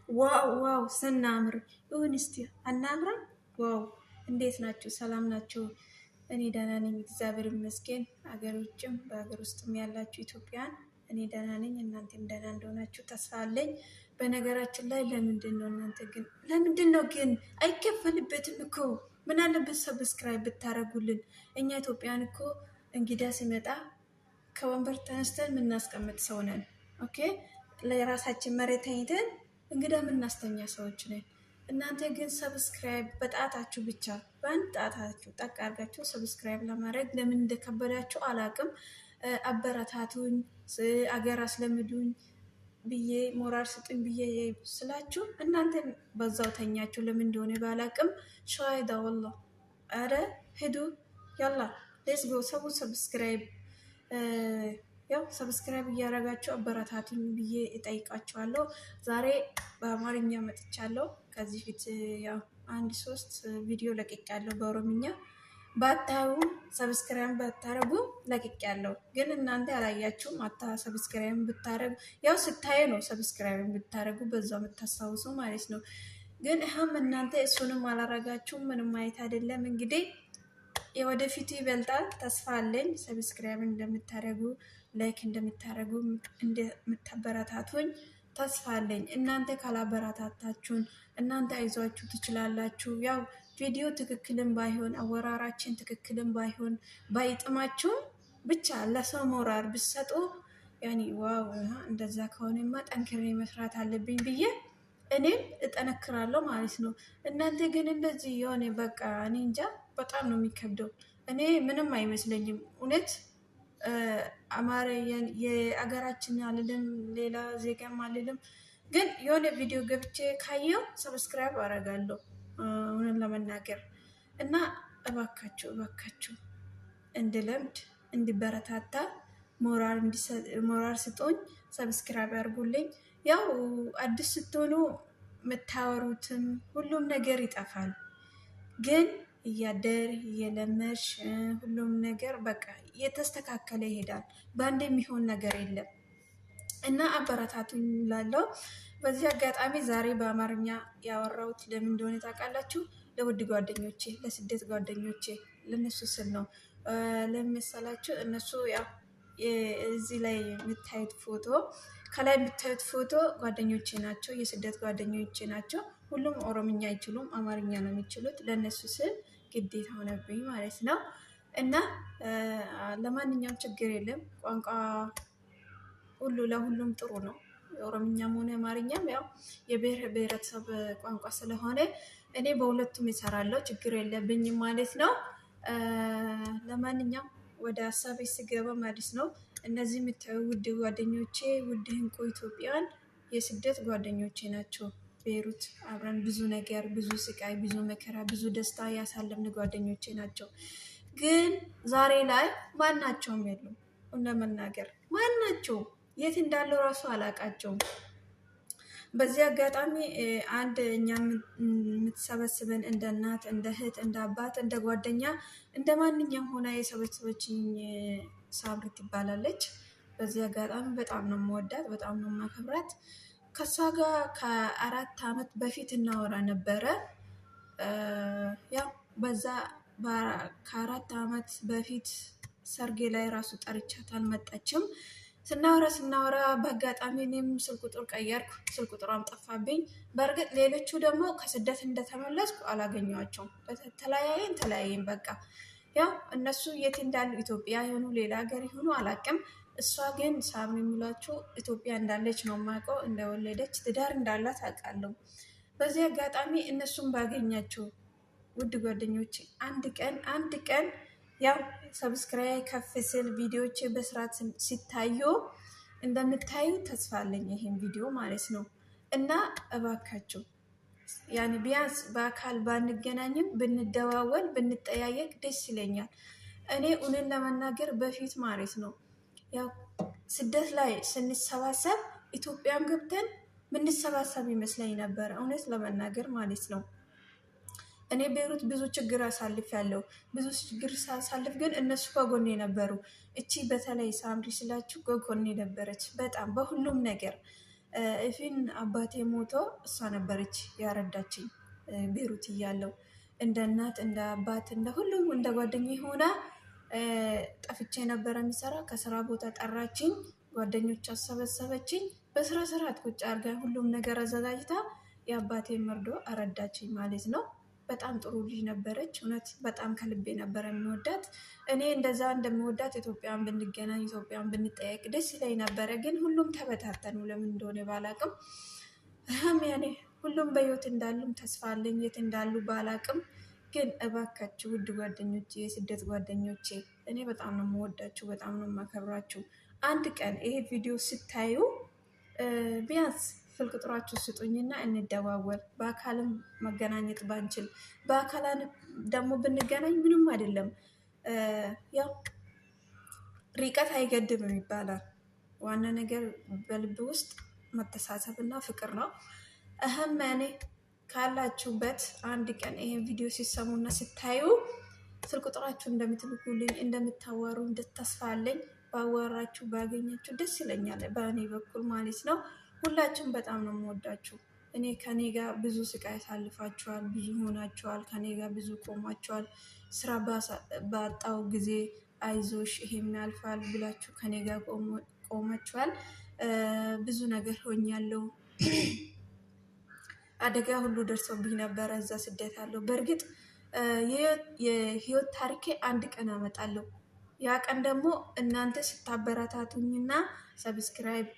Wow wow፣ ስናምር ይሁን እስቲ አናምርም? Wow! እንዴት ናችሁ? ሰላም ናችሁ? እኔ ደህና ነኝ፣ እግዚአብሔር ይመስገን። አገር ውጭም በሀገር ውስጥም ያላችሁ ኢትዮጵያን እኔ ደህና ነኝ፣ እናንተም ደህና እንደሆናችሁ ተስፋ አለኝ። በነገራችን ላይ ለምንድን ነው እናንተ ግን ለምንድን ነው ግን አይከፈልበትም እኮ፣ ምን አለበት subscribe ብታደርጉልን? እኛ ኢትዮጵያን እኮ እንግዳ ሲመጣ ከወንበር ተነስተን የምናስቀምጥ ሰው ነን። Okay፣ ለራሳችን መሬት ተኝተን እንግዳ የምናስተኛ ሰዎች ነን። እናንተ ግን subscribe በጣታችሁ ብቻ፣ በአንድ ጣታችሁ ጠቅ አድርጋችሁ subscribe ለማድረግ ለምን እንደከበዳችሁ አላቅም። አበረታቱኝ፣ አገር አስለምዱኝ ብዬ፣ ሞራል ስጡኝ ብዬ ስላችሁ እናንተ በዛው ተኛችሁ። ለምን እንደሆነ ባላቅም ሸዋይዳ ወላ። አረ ሂዱ፣ يلا let's go። ሰው subscribe፣ ያው subscribe እያደረጋችሁ አበረታቱኝ ብዬ እጠይቃችኋለሁ። ዛሬ በአማርኛ መጥቻለሁ። ከዚህ ፊት ያው አንድ ሶስት ቪዲዮ ለቅቄያለሁ በኦሮምኛ። ባታዩም subscribe ባታረጉ ለቅቄያለሁ፣ ግን እናንተ አላያችሁም። አታ subscribe ብታረጉ፣ ያው ስታዩ ነው subscribe ብታረጉ በዛው የምታስታውሱ ማለት ነው። ግን ይህም እናንተ እሱንም አላረጋችሁም፣ ምንም ማየት አይደለም። እንግዲህ የወደፊቱ ይበልጣል፣ ተስፋ አለኝ። Subscribe እንደምታረጉ፣ like እንደምታረጉ፣ እንደምታበረታቱኝ ተስፋ አለኝ። እናንተ ካላበረታታችሁን፣ እናንተ አይዟችሁ ትችላላችሁ። ያው ቪዲዮ ትክክልም ባይሆን፣ አወራራችን ትክክልም ባይሆን፣ ባይጥማችሁም ብቻ ለሰው ሞራል ብትሰጡ يعني wow፣ እንደዛ ከሆነማ ጠንክሬ መስራት አለብኝ ብዬ እኔም እጠነክራለሁ ማለት ነው። እናንተ ግን እንደዚህ የሆነ በቃ እኔ እንጃ፣ በጣም ነው የሚከብደው። እኔ ምንም አይመስለኝም፣ እውነት አማረ የአገራችን አልልም፣ ሌላ ዜጋም አልልም። ግን የሆነ ቪዲዮ ገብቼ ካየው subscribe አደርጋለሁ እውነት ለመናገር። እና እባካችሁ እባካችሁ እንድለምድ፣ እንዲበረታታ ሞራል ስጡኝ፣ subscribe አድርጉልኝ። ያው አዲስ ስትሆኑ የምታወሩትም ሁሉም ነገር ይጠፋል። ግን እያደር እየለመድሽ ሁሉም ነገር በቃ እየተስተካከለ ይሄዳል። በአንድ የሚሆን ነገር የለም እና አበረታቱኝ ላለው። በዚህ አጋጣሚ ዛሬ በአማርኛ ያወራሁት ለምን እንደሆነ ታውቃላችሁ? ለውድ ጓደኞቼ፣ ለስደት ጓደኞቼ፣ ለእነሱ ስል ነው። ለምን መሰላችሁ? እነሱ ያው እዚህ ላይ የምታዩት ፎቶ፣ ከላይ የምታዩት ፎቶ ጓደኞቼ ናቸው፣ የስደት ጓደኞቼ ናቸው። ሁሉም ኦሮምኛ አይችሉም፣ አማርኛ ነው የሚችሉት። ለእነሱ ስል ግዴታ ሆነብኝ ማለት ነው። እና ለማንኛውም ችግር የለም፣ ቋንቋ ሁሉ ለሁሉም ጥሩ ነው። ኦሮምኛም ሆነ አማርኛም ያው የብሔር ብሔረሰብ ቋንቋ ስለሆነ እኔ በሁለቱም እሰራለሁ፣ ችግር የለብኝም ማለት ነው። ለማንኛውም ወደ ሀሳቤ ስገባ ማለት ነው፣ እነዚህ የምታዩ ውድ ጓደኞቼ፣ ውድ እንቁ ኢትዮጵያን የስደት ጓደኞቼ ናቸው። ቤሩት አብረን ብዙ ነገር፣ ብዙ ስቃይ፣ ብዙ መከራ፣ ብዙ ደስታ ያሳለፍን ጓደኞቼ ናቸው። ግን ዛሬ ላይ ማናቸውም የሉም። ለመናገር ማናቸውም የት እንዳለው ራሱ አላውቃቸውም። በዚህ አጋጣሚ አንድ እኛ የምትሰበስብን እንደ እናት፣ እንደ እህት፣ እንደ አባት፣ እንደ ጓደኛ፣ እንደ ማንኛውም ሆና የሰበሰበችኝ ሳምሪ ትባላለች። በዚህ አጋጣሚ በጣም ነው የምወዳት፣ በጣም ነው የማከብራት። ከእሷ ጋር ከ4 ዓመት በፊት እናወራ ነበረ። ያው በዛ ከ4 ዓመት በፊት ሰርጌ ላይ ራሱ ጠርቻት አልመጣችም። ስናወራ ስናወራ በአጋጣሚ እኔም ስልክ ቁጥር ቀየርኩ፣ ስልክ ቁጥሯም ጠፋብኝ። በእርግጥ ሌሎቹ ደግሞ ከስደት እንደተመለስኩ አላገኘኋቸውም። ተለያየን ተለያየን በቃ። ያው እነሱ የት እንዳሉ፣ ኢትዮጵያ የሆኑ ሌላ ሀገር የሆኑ አላውቅም። እሷ ግን ሳምሪ የሚሏቸው ኢትዮጵያ እንዳለች ነው የማውቀው። እንደወለደች፣ ትዳር እንዳላት አውቃለሁ። በዚህ አጋጣሚ እነሱን ባገኛቸው፣ ውድ ጓደኞቼ፣ አንድ ቀን አንድ ቀን ያው subscribe ከፍ ስል፣ ቪዲዮዎች በስርዓት ሲታዩ እንደምታዩ ተስፋ አለኝ፣ ይሄን ቪዲዮ ማለት ነው። እና እባካችሁ يعني ቢያንስ በአካል ባንገናኝም ብንደዋወል፣ ብንጠያየቅ ደስ ይለኛል። እኔ እውነት ለመናገር በፊት ማለት ነው ያው ስደት ላይ ስንሰባሰብ ኢትዮጵያም ገብተን ምንሰባሰብ ይመስለኝ ነበር፣ እውነት ለመናገር ማለት ነው። እኔ ቤሩት ብዙ ችግር አሳልፌያለሁ። ብዙ ችግር ሳሳልፍ ግን እነሱ ከጎኔ ነበሩ። እቺ በተለይ ሳምሪ ስላችሁ ከጎኔ ነበረች በጣም በሁሉም ነገር። እፊን አባቴ ሞቶ እሷ ነበረች ያረዳችኝ ቤሩት እያለው እንደ እናት፣ እንደ አባት፣ እንደ ሁሉም፣ እንደ ጓደኛ ሆና። ጠፍቼ ነበረ የሚሰራ፣ ከስራ ቦታ ጠራችኝ፣ ጓደኞች አሰበሰበችኝ። በስራ ስርዓት ቁጭ አድርጋ ሁሉም ነገር አዘጋጅታ የአባቴ መርዶ አረዳችኝ ማለት ነው። በጣም ጥሩ ልጅ ነበረች። እውነት በጣም ከልቤ ነበረ የሚወዳት። እኔ እንደዛ እንደምወዳት ኢትዮጵያን ብንገናኝ፣ ኢትዮጵያን ብንጠያቅ ደስ ይለኝ ነበረ። ግን ሁሉም ተበታተኑ። ለምን እንደሆነ ባላቅም ያኔ ሁሉም በህይወት እንዳሉም ተስፋ አለኝ። የት እንዳሉ ባላቅም ግን እባካችሁ ውድ ጓደኞቼ፣ የስደት ጓደኞቼ፣ እኔ በጣም ነው የምወዳችሁ፣ በጣም ነው የማከብራችሁ። አንድ ቀን ይሄ ቪዲዮ ስታዩ ቢያንስ ስልክ ቁጥራችሁ ስጡኝና እንደዋወል። በአካልም መገናኘት ባንችል በአካል ደግሞ ብንገናኝ ምንም አይደለም። ያው ርቀት አይገድብም ይባላል። ዋና ነገር በልብ ውስጥ መተሳሰብ እና ፍቅር ነው። እህም እኔ ካላችሁበት አንድ ቀን ይሄን ቪዲዮ ሲሰሙና ስታዩ ስልክ ቁጥራችሁ እንደምትልኩልኝ፣ እንደምታዋሩ ተስፋ አለኝ። ባወራችሁ ባገኛችሁ ደስ ይለኛል፣ በእኔ በኩል ማለት ነው። ሁላችሁም በጣም ነው የምወዳችሁ። እኔ ከኔ ጋር ብዙ ስቃይ አሳልፋችኋል፣ ብዙ ሆናችኋል፣ ከኔ ጋር ብዙ ቆማችኋል። ስራ ባጣው ጊዜ አይዞሽ ይሄም ያልፋል ብላችሁ ከኔ ጋር ቆማችኋል። ብዙ ነገር ሆኛለሁ። አደጋ ሁሉ ደርሶብኝ ነበረ እዛ ስደት አለው። በእርግጥ የህይወት ታሪኬ አንድ ቀን አመጣለሁ። ያ ቀን ደግሞ እናንተ ስታበረታቱኝና subscribe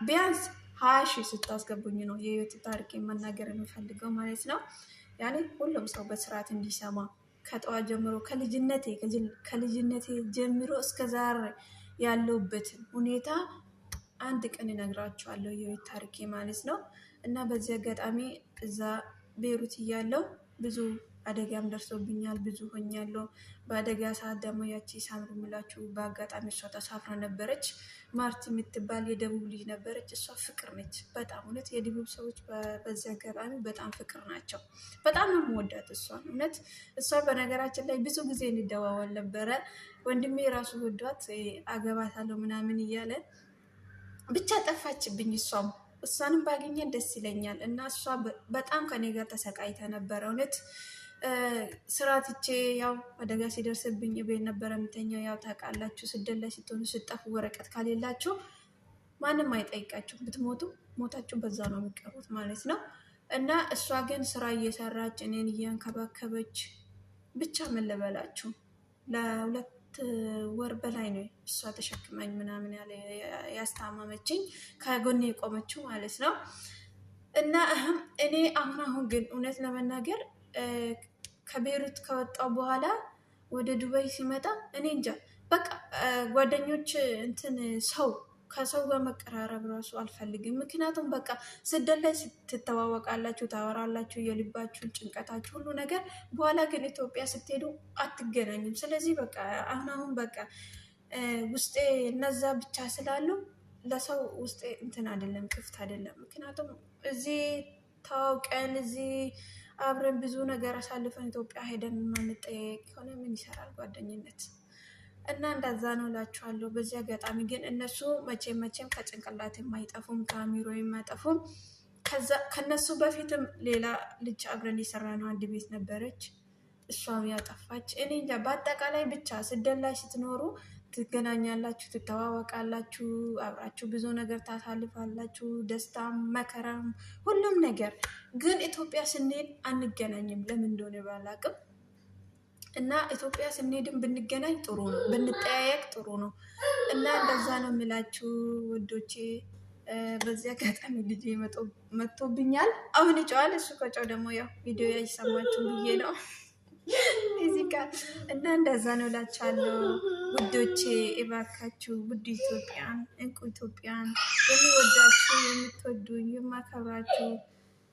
ቢያንስ 20,000 ስታስገቡኝ ነው የህይወት ታሪኬ መናገር የሚፈልገው ማለት ነው። ያኔ ሁሉም ሰው በስርዓት እንዲሰማ ከጠዋት ጀምሮ ከልጅነቴ ጀምሮ እስከ ዛሬ ያለሁበትን ሁኔታ አንድ ቀን እነግራችኋለሁ፣ የህይወት ታሪኬ ማለት ነው። እና በዚህ አጋጣሚ እዛ ቤሩት እያለሁ ብዙ አደጋም ደርሶብኛል፣ ብዙ ሆኛለሁ። በአደጋ ሰዓት ደግሞ ያቺ ሳምሪ የምላችሁ በአጋጣሚ እሷ ተሳፍራ ነበረች። ማርቲ የምትባል የደቡብ ልጅ ነበረች። እሷ ፍቅር ነች በጣም፣ እውነት የደቡብ ሰዎች በዚህ አጋጣሚ በጣም ፍቅር ናቸው። በጣም ነው የምወዳት እሷን፣ እውነት። እሷ በነገራችን ላይ ብዙ ጊዜ እንደዋወል ነበረ። ወንድሜ ራሱ ወዷት አገባታለሁ ምናምን እያለ ብቻ ጠፋችብኝ። እሷም እሷንም ባገኘን ደስ ይለኛል። እና እሷ በጣም ከኔ ጋር ተሰቃይተ ነበረ፣ እውነት። ስራ ትቼ ያው አደጋ ሲደርስብኝ ቤት ነበረ የምተኛው። ያው ታውቃላችሁ፣ ስደት ላይ ስትሆኑ ስጠፉ ወረቀት ካሌላችሁ ማንም አይጠይቃችሁም። ብትሞቱ ሞታችሁ በዛ ነው የሚቀሩት ማለት ነው። እና እሷ ግን ስራ እየሰራች እኔን እያንከባከበች፣ ብቻ ምን ልበላችሁ፣ ለ2 ወር በላይ ነው እሷ ተሸክማኝ ምናምን ያለ ያስታመመችኝ፣ ከጎኔ የቆመችው ማለት ነው። እና እኔ አሁን አሁን ግን እውነት ለመናገር ከቤሩት ከወጣው በኋላ ወደ ዱባይ ሲመጣ እኔ እንጃ፣ በቃ ጓደኞች እንትን ሰው ከሰው ጋር መቀራረብ ራሱ አልፈልግም። ምክንያቱም በቃ ስደት ላይ ትተዋወቃላችሁ፣ ታወራላችሁ፣ የልባችሁን ጭንቀታችሁ ሁሉ ነገር። በኋላ ግን ኢትዮጵያ ስትሄዱ አትገናኙም። ስለዚህ በቃ አሁን አሁን በቃ ውስጤ እነዛ ብቻ ስላሉ ለሰው ውስጤ እንትን አይደለም፣ ክፍት አይደለም። ምክንያቱም እዚህ ታውቀን እዚህ አብረን ብዙ ነገር አሳልፈን ኢትዮጵያ ሄደን የማንጠያየቅ ከሆነ ምን ይሰራል ጓደኝነት? እና እንደዛ ነው እላችኋለሁ። በዚህ አጋጣሚ ግን እነሱ መቼም መቼም ከጭንቅላት የማይጠፉም፣ ከአእምሮ የማይጠፉም። ከነሱ በፊትም ሌላ ልጅ አብረን የሰራ ነው አንድ ቤት ነበረች፣ እሷም ያጠፋች። እኔ እንጃ፣ በአጠቃላይ ብቻ ስደት ላይ ስትኖሩ ትገናኛላችሁ፣ ትተዋወቃላችሁ፣ አብራችሁ ብዙ ነገር ታሳልፋላችሁ፣ ደስታም መከራም ሁሉም ነገር። ግን ኢትዮጵያ ስንሄድ አንገናኝም፣ ለምን እንደሆነ ባላቅም። እና ኢትዮጵያ ስንሄድም ብንገናኝ ጥሩ ነው፣ ብንጠያየቅ ጥሩ ነው። እና እንደዛ ነው የምላችሁ ወዶቼ። በዚህ አጋጣሚ ልጄ መጥቶብኛል። አሁን ይጨዋል። እሱ ከጨው ደግሞ ያው ቪዲዮ አይሰማችሁም ብዬ ነው እዚህ ጋር። እና እንደዛ ነው እላችኋለሁ ውዶቼ። እባካችሁ ውድ ኢትዮጵያን፣ እንቁ ኢትዮጵያን፣ የሚወዳችሁ፣ የምትወዱኝ፣ የማከብራችሁ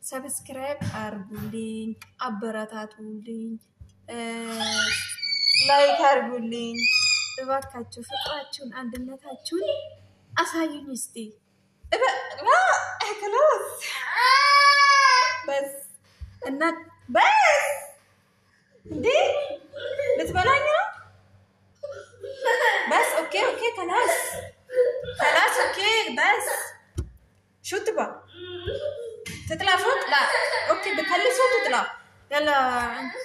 subscribe አርጉልኝ፣ አበረታቱልኝ፣ like አርጉልኝ። እባካችሁ ፍቅራችሁን፣ አንድነታችሁን አሳዩኝ እስቲ። خلاص بس እና بس እንዴ ልትበላኝ ነው? بس okay okay خلاص خلاص okay بس شو تبغى؟ تطلع فوق؟ لا okay بتخلي صوت تطلع. يلا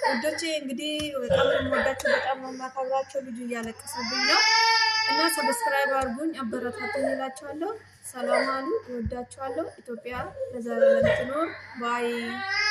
ውዶቼ እንግዲህ በጣም ነው የምወዳቸው፣ በጣም ነው የማከብራቸው። ልጁ እያለቀሰብኝ ነው እና subscribe አድርጉኝ፣ አበረታቱኝ እላችኋለሁ። ሰላም አሉ። እወዳችኋለሁ። ኢትዮጵያ ለዘላለም ትኖር። Bye.